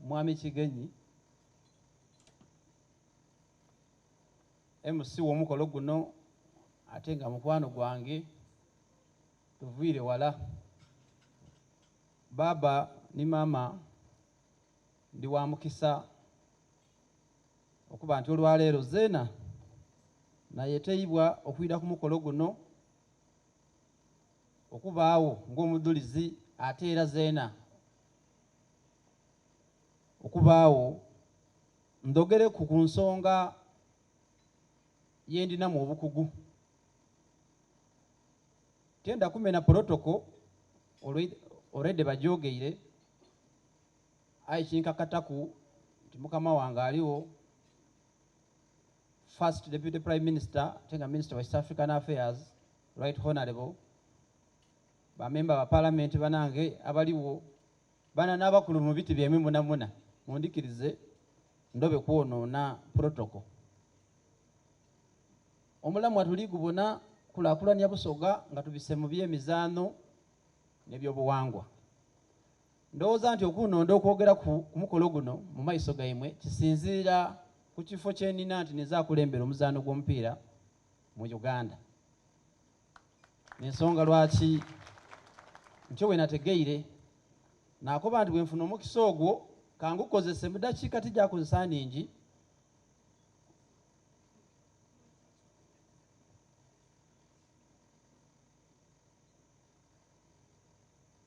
Mwami Kigenyi, MC w'omukolo guno ate nga mukwano gwange tuviire wala. Baaba ni maama ndi wa mukisa okuba nti olwaleero zeena nayeteibwa okwidha ku mukolo guno okubaagho ng'omudhulizi ate era zeena okubaagho ndhogereku ku nsonga ye ndinamu obukugu. Tyenda kumena protocol already bagyogeire aye kinkakataku nti mukama wange aligho, First Deputy Prime Minister ate nga Minister wa East African Affairs, Right Honourable, ba member ba Parliament banange abaligho, bana n'abakulu mu biti byaimwe mwonamwona, mundhikirize ndobe kwonoona protocol. Omulamwa tuli gubona kulakulania Busoga nga tubise mu by'emizaanho n'ebyobuwangwa. Ndowooza nti okunonda okwogera ku mukolo guno mu maiso gaimwe kisinziira ku kifo kye nina nti ninze akulembera omuzaano gw'omupiira mu Uganda. N'ensonga lwaki ntyo bwe nategeire naakoba nti bwenfuna omukisa ogwo kangukozese mu dakiika tijakozesa nhingi.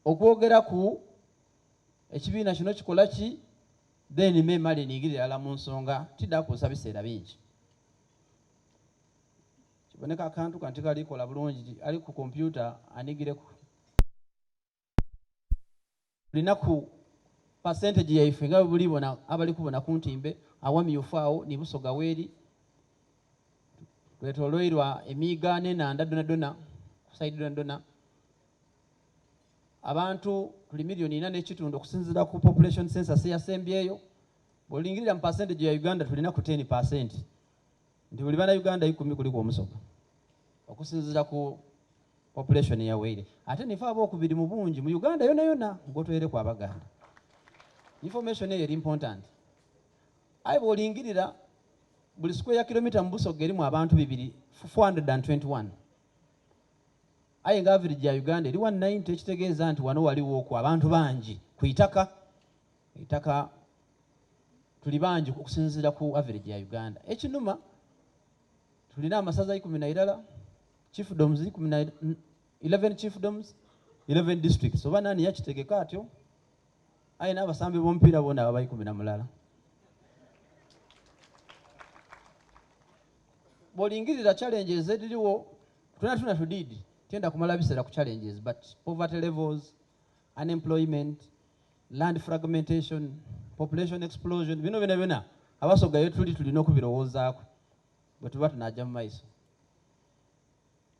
Okwogeraku ekibiina kino kikola ki then memale ningire irala mu nsonga tidha kozesa biseera bingi. Kiboneka akantu kano tikali kola bulungi ali ku kompyuta anigireku. Tulinaku percentage yaife nga bwe muli abali kubona ku ntimbe awamyufu agho ni Busoga weri. Twetoloirwa emiiga n'enhandha dhonadhona ku saidi dhonadhona. Abantu tuli milioni ina n'ekitundu okusinziira ku population census eyasembyeyo. Bw'olingirira mu percentage ya Uganda tulinaku ten percent nti buli banauganda ikumi kuliku Omusoga okusinziira ku population eyaweire. Ate nife abokubiri mu bungi mu Uganda yonayona ng'otweireku Abaganda. Information eyo eri important. Aye bw'olingirira buli square kilometer mu Busoga erimu abantu bibiri 421. Aye nga average ya Uganda eri 190 ekitegeeza nti wano ghalighoku abantu bangi ku itaka. Eitaka tuli bangi okusinziira ku average ya Uganda. Ekinuma tulina amasaza ikumi na irala, chiefdoms ikumi na 11 chiefdoms, 11 districts. Oba nani yakitegeka atyo? Aye n'abasambi b'omupiira boona baba ikumi na mulala. Bw'olingirira challenges edhirigho Twonatwona tudidi tyenda kumala biseera ku challenges but poverty levels, unemployment, land fragmentation, population explosion bino byonabyona abasoga yetuli tulina okubirowoozaaku bwetuba tunaaja mu maiso.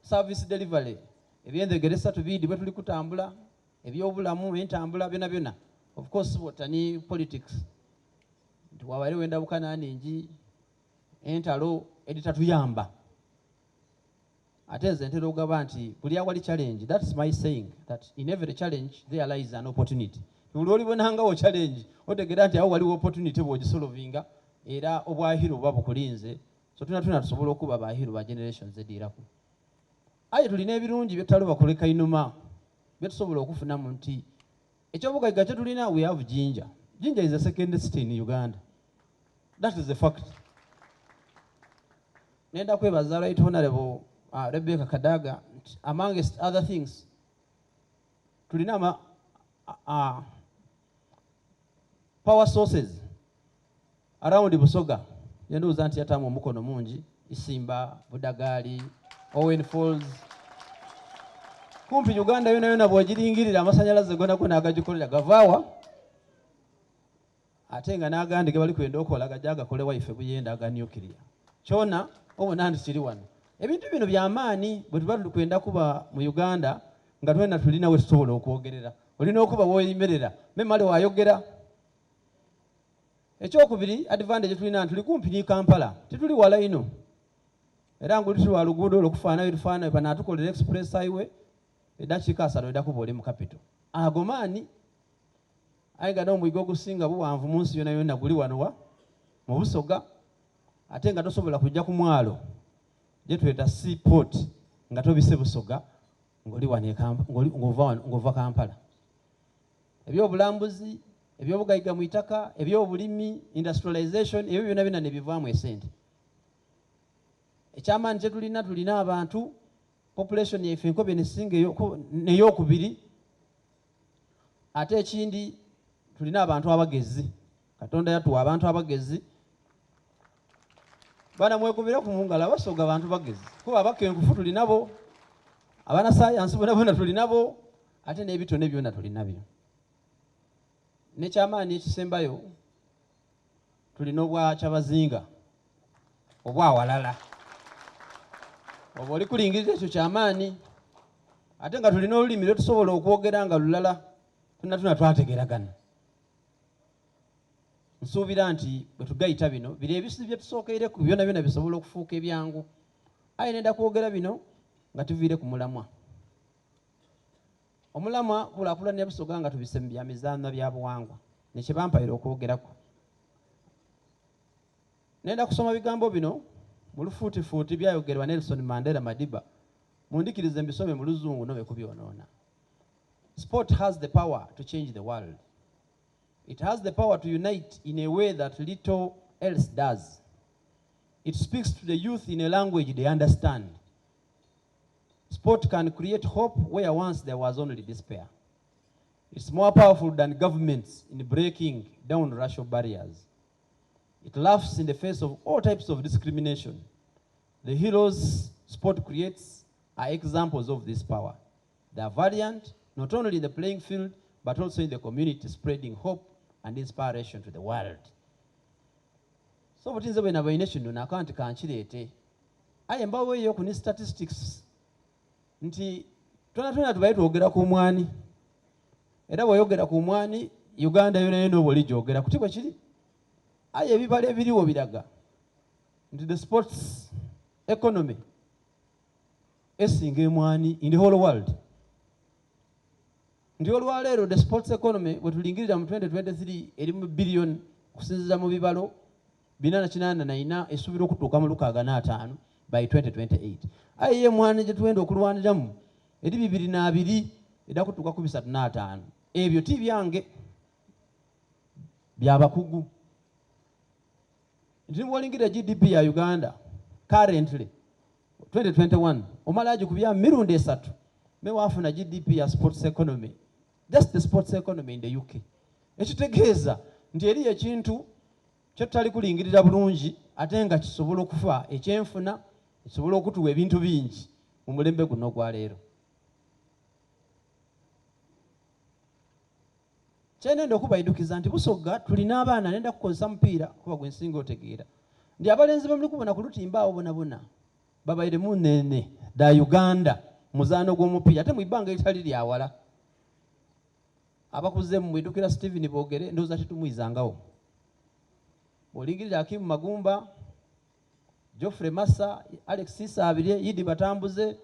Service delivery, ebyendhegeresa tubiidi bwetuli kutambula, ebyobulamu, entambula byonabyona. Of course bwota ni politics nti wabairegho endabukana nhingi, entalo edhitatuyamba. Ate nze ntera okugaba nti buli awali challenge, that's my saying that in every challenge there lies an opportunity. Buli lwolibonangawo challenge otegera nti awo waliwo opportunity bw'ogisolovinga era obwa hero buba bukulinze. So twonatwona tusobola okuba ba hero ba generations edhiraku. Aye tulina ebirungi byetutaloba kuleka inhuma byetusobola okufunamu nti ekyobugaiga kyetulina we have Jinja. Jinja is the second city in Uganda. That is the fact. Nenda kwebaza Right Honorable uh, Rebecca Kadaga nti amongst other things tulina ama uh, power sources around Busoga yendowooza nti yataamu omukono mungi Isimba, Budagaali, Owen Falls kumpi Uganda yona yona bw'ogiringirira amasanyalaze gonagona agagikolera gavaawa Ate nga n'agandi ge bali kwenda okola gaja gakole waife Buyende aga nuclear. Kyona obona nti kiri wano. Ebintu bino bya maani bwe tuba tuli kwenda kuba mu Uganda nga twena tulina we tusobola okwogerera. Olina okuba w'oyemerera memale wayogera. Ekyokubiri advantage tulina nti tuli kumpi ni Kampala, tituli wala inho. Era nguli tuli lwa luguudo olwo kufaanana bye tufaanana bwe banaatukolera express highway edakiika asatu oidha kuba oli mu capital. Ago maani. Aye nga n'omwiga ogusinga buwanvu mu nsi yonayona guli wano wa? Mu Busoga. Ate nga tosobola kuja ku mwalo gye tweta sea port nga tobise Busoga ng'oli wano e ng'ova Kampala. Eby'obulambuzi, eby'obugaiga mu itaka, eby'obulimi, industrialization, ebyo byonabyona ne bivaamu esente. Eky'amaani kye tulina, tulina abantu, population yaife enkobe nesinga n'eyokubiri. Ate ekindi tulina abantu abagezi. Katonda yatuwa abantu abagezi. Bana mwekubireku mu ngalo, Abasoga bantu bagezi. Kuba abakenkufu tulinabo, abanasayansi bonabona tulinabo, ate n'ebitone byona tulinabyo. N'ekyamaani ekisembayo, tulina obwakyabazinga obwawalala. Oba oli kulingirira ekyo kyamaani, ate nga tulina olulimi lwetusobola okwogera nga lulala, tunatuna twategeragana. Nsuubira nti bwe tugaita bino, biri ebizibu bye tusokeireku byonabyona bisobola okufuuka ebyangu. Aye nenda kwogera bino nga tuviire ku mulamwa. Omulamwa kulakulania Busoga nga tubise mu bya mizaanho bya buwangwa ni kye bampaire okwogeraku. Nenda kusoma bigambo bino mu lufuutifuuti byayogerwa Nelson Mandela Madiba. Mundhikirize mbisome mu Luzungu nobe kubyonoona. Sport has the power to change the world. It has the power to unite in a way that little else does. It speaks to the youth in a language they understand. Sport can create hope where once there was only despair. It's more powerful than governments in breaking down racial barriers. It laughs in the face of all types of discrimination. The heroes sport creates are examples of this power. They are valiant, not only in the playing field, but also in the community, spreading hope and inspiration to the world. So butinze bwe nabaine kino naka nti kankireete. Aye mbaweeyo ku ni statistics nti twena twena tubaye twogera ku mwani. Era bw'oyogera ku mwani Uganda yona yona oba oligyogera kuti bwe kiri. Aye ebibalo ebiriwo biraga nti the sports economy esinga emwani in the whole world. Nti olwaleero the sports economy bwe tulingirira mu 2023 eri mu billion okusinziira mu bibalo 484 esuubira okutuuka mu 65 by 2028. Aye ye emwani gye twenda okulwaniramu eri 22 edha kutuuka ku 35. Ebyo ti byange, bya bakugu. Nti bw'olingirira GDP ya Uganda currently 2021 omala agikubya mirundi esatu me waafuna GDP ya sports economy, just the sports economy in the UK. Ekitegeeza nti eriyo ekintu kye tutali kulingirira bulungi ate nga kisobola okufa ekyenfuna, kisobola okutuwa ebintu bingi mu mulembe guno ogwa leero. Kyenenda okubaidukiza nti Busoga tulina abaana, nenda kukozesa mupiira kuba gwe nsinga otegeera. Ndi abalenzi bemuli kubona ku lutimba awo bonabona babaire mu nene dha Uganda muzaano gw'omupiira ate mu ibanga eritali lya wala. Abakuzeemu mwidukira Steven Bogere ndowooza titumwizangawo. Bw'olingirira Hakim Magumba, Geoffrey Massa, Alex Isabirye, Idi Batambuze,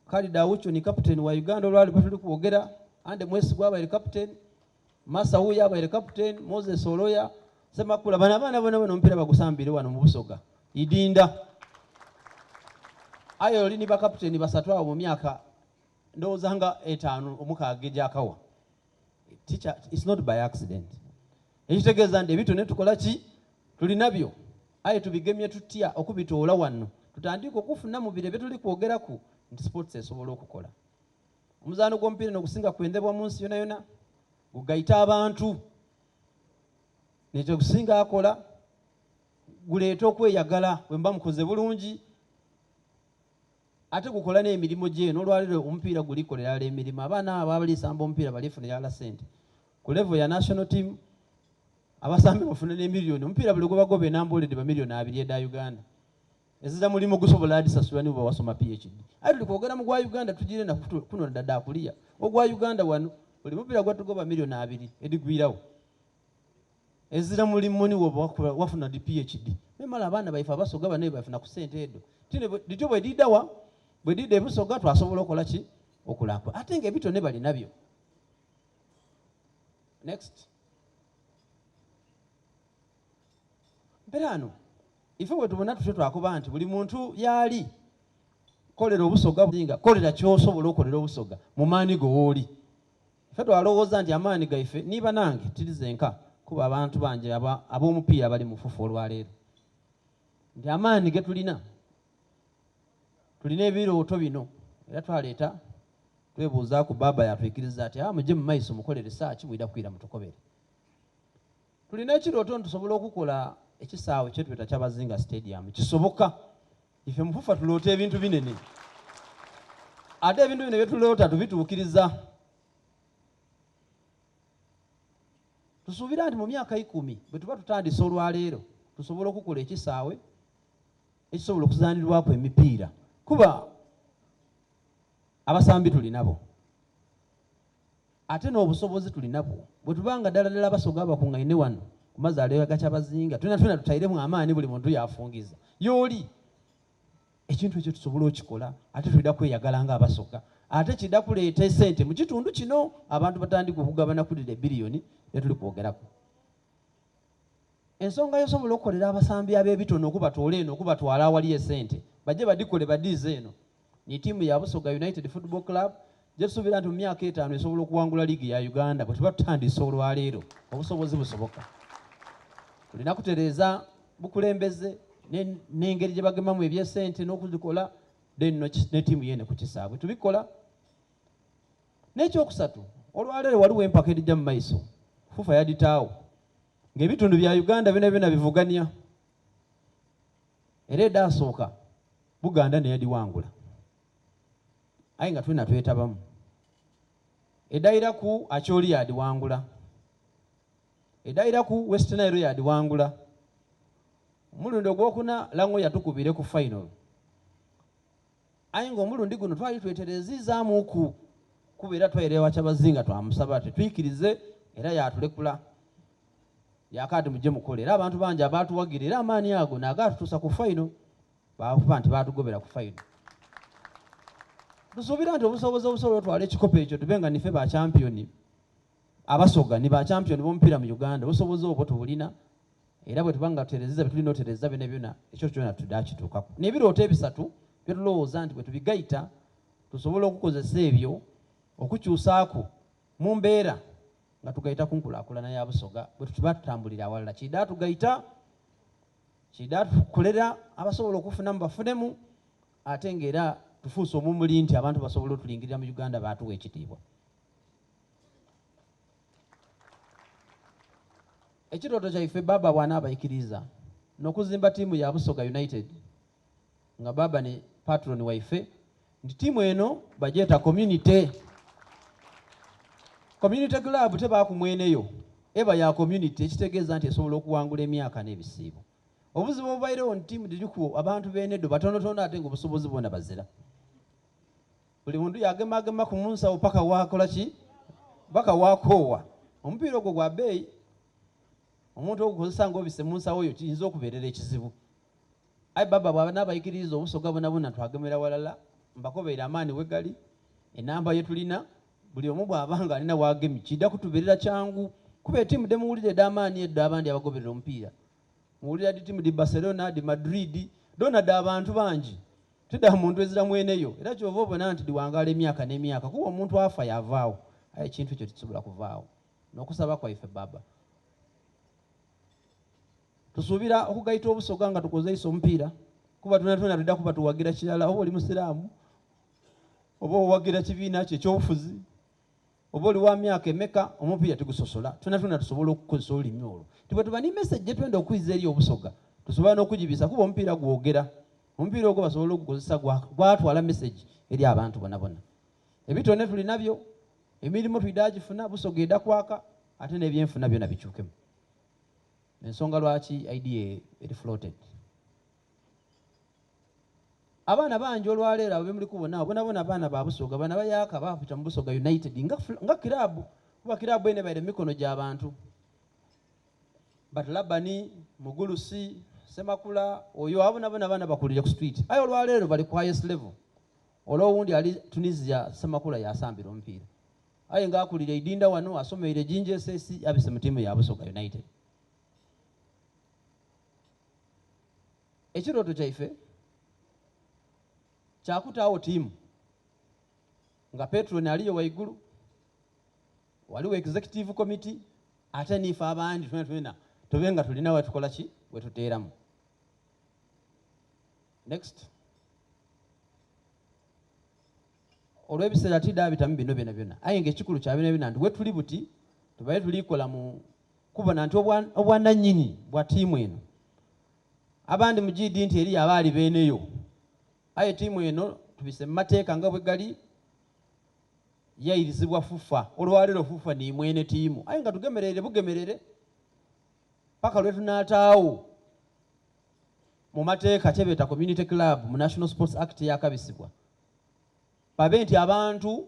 Khalid Aucho ni captain wa Uganda olwali bwe tuli kwogera, Andy Mwesigwa abaire captain, Massa wuyo abaire captain, Moses Oloya, Semakula, bano abaana bonabona omupiira bagusambire wano mu Busoga. Idinda. Aye oli ni bakaputeni basatu awo mu myaka ndowooza nga etaano omukaaga egyakawa. Teacher, it's not by accident. Ekitegeeza nti ebitone tukola ki? Tuli nabyo. Aye tubigemye tutya okubitoola wano tutandike okufuna mu bire bye tuli kwogeraku nti sports esobola okukola. Omuzaano gw'omupiira n'ogusinga kwendebwa mu nsi yonayona, gugaita abantu. Nekyo gusinga akola, guleeta okweyagala bwe muba mukoze bulungi, ate gukola n'emirimo gyene. Olwaleero omupiira gulikolera ala emirimo. Abaana abo abalisamba omupiira balifunira ala sente. Ku level ya national team, abasambi bafuna ne million. Omupiira buli gwe bagoba enamboole dhiba million abiri edha Uganda. Ezira mulimo gusobola adisasula ni bw'oba wasoma PhD. Aye tuli kwogera mu gwa Uganda tugiire na kuno dha dha kuliya. Ogwa Uganda wano buli mupiira gwetugoba million abiri edhigwiragho. Ezira mulimo ni bw'oba wafuna dhi PhD. Memale abaana baife Abasoga bano bafuna ku sente edho. Tine dhityo bwe dhidha wa? Bwe dhidha e Busoga twasobola okola ki? Okulaakulana. Ate nga ebitone bali nabyo. Next. Mperaano ife bwetubona tutyo twakoba nti buli muntu yaali kolera Obusoga nga kolera ky'osobola okolera Obusoga mu maani go wooli. Ife twalowooza nti amaani gaife ni banange tiri zenka kuba abantu bangi ab'omupiira abali mu FUFA olwaleero nti amaani getulina tulina ebirooto bino era twaleeta twebuuzaaku baaba yatwikiriza ati ah muje mu maiso mukole research mwidha kwira mutukobere. Tulina ekirooto nti tusobola okukola ekisaawe kyetweta Kyabazinga Stadium. Kisoboka. Ife mu FUFA tuloota ebintu binene. Ate ebintu bino byetuloota tubituukiriza. Tusuubira nti mu myaka ikumi bwetuba tutandise olwaleero tusobola okukola ekisaawe ekisobola okuzaanirwaku emipiira kuba abasambi tulinabo. Ate n'obusobozi tulinabwo. Bwe tuba nga ddala ddala Abasoga abakungaine wano ku mazaalibwa ga Kyabazinga, twenatwena tutairemu amaani buli muntu yaafungiza y'oli. Ekintu ekyo tusobola okikola ate twidha kweyagala nga Abasoga. Ate kiidha kuleeta esente mu kitundu kino abantu batandike okugabana ku dhire biliyoni dhe tuli kwogeraku. Ensonga y'osobola okukolera abasambi ab'ebitone okubatoola eno okubatwala awali esente baje badhikole badhiize eno ni tiimu ya Busoga United Football Club gyetusuubira nti mu myaka etaano esobola okuwangula liigi ya Uganda bwetuba tutandise olwaleero. Obusobozi busoboka. Tulina kutereeza bukulembeze n'engeri gye bagemamu eby'esente n'okuzikola then ne tiimu yeene ku kisaawe tubikola. N'ekyokusatu, olwaleero waliwo empaka edhija mu maiso FUFA yadhitaagho ng'ebitundu bya Uganda byonabyona bivugania era edhaasooka Buganda neyadhiwangula aye nga twena twetabamu. Edhairaku Acholi yaadhiwangula, edhairaku West Nile yaadhiwangula. Omulundi ogwokuna Lango yatukubire ku final aye nga omulundi guno twali twetereziizaamuku kuba era twaira ewa Kyabazinga twamusaba ati twikirize era yaatulekula yaaka ati muje mukole era abantu bangi abaatuwagira era amaani ago naagaatutuusa ku final. Baakuba nti baatugobera ku fayino. Tusuubira nti obusobozi obusobola otwala ekikopo ekyo tube nga nife ba kyampiyoni Abasoga ni ba kyampiyoni b'omupiira mu Uganda. Obusobozi obwo tubulina era bwe tuba nga tutereezezza bye tulina otereeza byonabyona, ekyo kyona tudakituukaku. N'ebirooto ebisatu bye tulowooza nti bwe tubigaita tusobola okukozesa ebyo okukyusaaku mu mbeera nga tugaita ku nkulaakulana ya Busoga bwe tuba tutambulira awalala. Kiidha tugaita. Kiidha tukolera abasobola okufunamu bafunemu ate nga era tufuuse omumuli nti abantu basobola otulingirira mu Uganda baatuwa ekitiibwa. Ekirooto kyaife Baba bw'anaabaikiriza n'okuzimba tiimu ya Busoga United nga Baba ni patron waife nti tiimu eno bagyeta Community. Community Club tebaaku mweneyo, eba ya community ekitegeeza nti esobola okuwangula emyaka n'ebisiibo. Obuzibu obubairegho nti tiimu dhiriku abantu beenedho batonotono ate nga obusobozi bwona bazira. Buli muntu yaagemagemaku mu nsawo paka waakola ki? Paka waakoowa. Omupiira ogwo gwa bbeeyi, omuntu ogukozesa nga obise mu nsawo yo kiyinza okubeerera ekizibu. Aye bbaabba bw'anaabaikiririza obusoga bwonabwona twagemera ghalala, mbakobeire amaani we gali, enamba ye tulina, buli omu bw'aba nga alina w'agemye kiidha kutubeerera kyangu kuba etiimu dhe muwulira edh'amaani edho abandi abagoberera omupiira muwulira dhi tiimu dhi Barcelona, dhi Madrid, dhoona dha bantu bangi ti dha muntu ezira mwene yo era kyova obona nti dhiwangaala emyaka n'emyaka kuba omuntu afa yaavaagho aye ekintu ekyo tikisobola kuvaagho. N'okusaba kwaife bbaabba. Tusuubira okugaita Obusoga nga tukozeisa omupiira kuba twonatwona twidha kuba tuwagira kirala oba oli Musiraamu oba owagira kibiina ki eky'obufuzi oba oli wa myaka emeka, omupiira tigusosola. Twonatwona tusobola okukozesa olulimi olwo. Nti bwetuba ni message gyetwenda okwiza eri Obusoga tusobola n'okugibisa kuba omupiira gwogera. Omupiira ogwo basobola ogukozesa gwatwala message eri abantu bonabona. Ebitone tulinabyo, emirimo twidha gifuna, Busoga edha kwaka ate n'ebyenfuna byona bikyukemu. Ensonga lwaki idea eri floated. Abaana bangi olwaleero abo bemuli kubona agho bonabona baana ba Busoga, bano abayaaka baabita mu Busoga United nga, nga kiraabu kuba kiraabu eno ebaire mu mikono gya bantu. But Labani, Mugulusi, Semakula, oyo abo bonabona abaana bakulire ku street. Aye olwaleero bali ku highest level. Ole owundi ali Tunisia Semakula yasambira omupiira. Aye nga akulira Idinda wano, asomeire Jinja SS, abise mu tiimu ya Busoga United. Ekirooto kyaife kya kutaagho tiimu nga Patron aliyo waigulu, ghaligho Executive Committee ate niife abandi twenatwena tube nga tulina wetukola ki, wetuteeramu. Next. Olw'ebiseera tidhaabitamu bino byonabyona, aye nga ekikulu kya byonabyona nti wetuli buti tubaire tuli kola mu kubona nti obwananyini bwa tiimu eno. Abandi mugiidi nti eriyo abaali beeneyo, aye tiimu eno tubise mu mateeka nga bwegali yairizibwa FUFA. Olwaleero FUFA ni mwene tiimu, aye nga tugemereire bugemerere paka lwetunaataagho mu mateeka kyebeeta Community Club mu National Sports Act eyakabisibwa. Babe nti abantu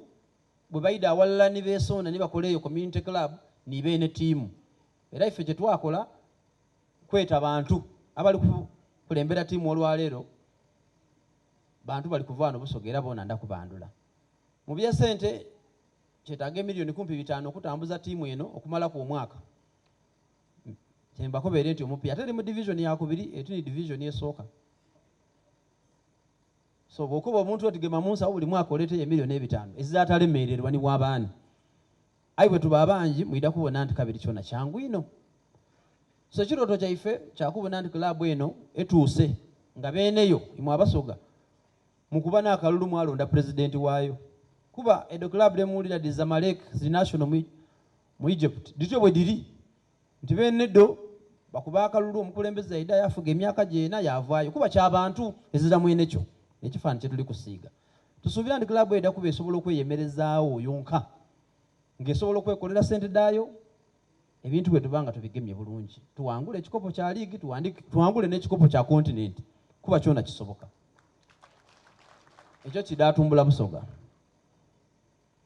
bwe baidha awalala ni beesonda ni bakola eyo Community Club ni beene tiimu. Era ife kye twakola kweta bantu abali kukulembera tiimu olwaleero, bantu bali kuva ghano Busoga era boona nda kubandhula. Mu by'esente kyetaaga emilioni kumpi bitaanu okutambuza tiimu eno okumalaku omwaka. Kye mbakobeire nti omupiira ate eri mu divizoni yakubiri eti ni divizoni esooka. So bw'okoba omuntu oti gema mu nsawo buli mwaka oleeteyo emilioni ebitaanu ezidhatalemeererwa ni bw'aba ani. Aye bwe tuba abangi mwidha kubona nti kabiri kyona kyangu inho. So ekirooto kyaife kya kubona nti club eno etuuse nga beeneyo imwe Abasoga mukuba n'akalulu mwalonda pulezidenti waayo. Kuba edho club dhe muwulira dhi Zamalek ziri national mu Egypt dhityo bwe dhiri. Nti beene dho bakuba akalulu omukulembeze yaidha yaafuga emyaka gye ena yaavaayo. Kuba kya bantu ezira mwene kyo. N'ekifaananyi kye tuli kusiiga. Tusuubira nti club edha kuba esobola okweyemerezaagho yonka ng'esobola okwekolera sente dhaayo, ebintu bwe tuba nga tubigemye bulungi. Tuwangule ekikopo kya liigi, tuwangule n'ekikopo kya kontinenti kuba kyona kisoboka. Ekyo kidhaatumbula Busoga.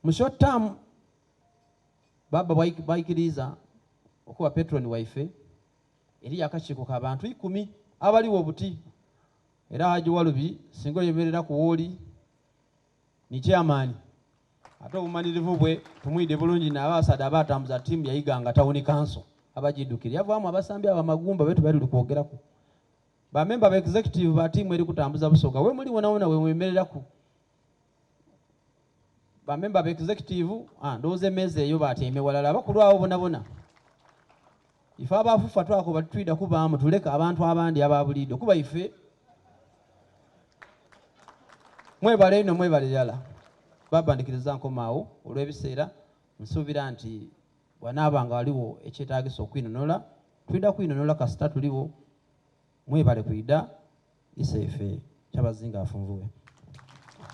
Mu short term, Bbaabba bw'aikiriiza okuba Petroni waife, eriyo akakiiko ka bantu ikumi abaligho buti. Era Haji Walubi singa oyemereraku w'oli ni chairman ate obumanirivu bwe tumwidhi bulungi n'abasaadha abaatambuza ttiimu ya Iganga Town Council abagiidhukira. Yavaamu abasambi abo amagumba be tubaire tuli kwogeraku. Bamemba ba executive ba ttiimu eri kutambuza Busoga wemuli wonawona wemwemereraku. Ba memba ba executive, ah, ndowooza emeeza eyo batyaime walala abakulu abo bonabona. Ife aba FUFA twakoba titwidha kubaamu tuleke abantu abandi aba buliidho kuba ife mwebale inho mwebale irala. Baba ndikiriza nkome agho olw'ebiseera. Nsuubira nti bwanaaba nga ghaligho ekyetaagisa okwinhonhola, twidha kwinhonhola kasita tuligho. Mwebale kwidha, Iseife Kyabazinga afunvughe.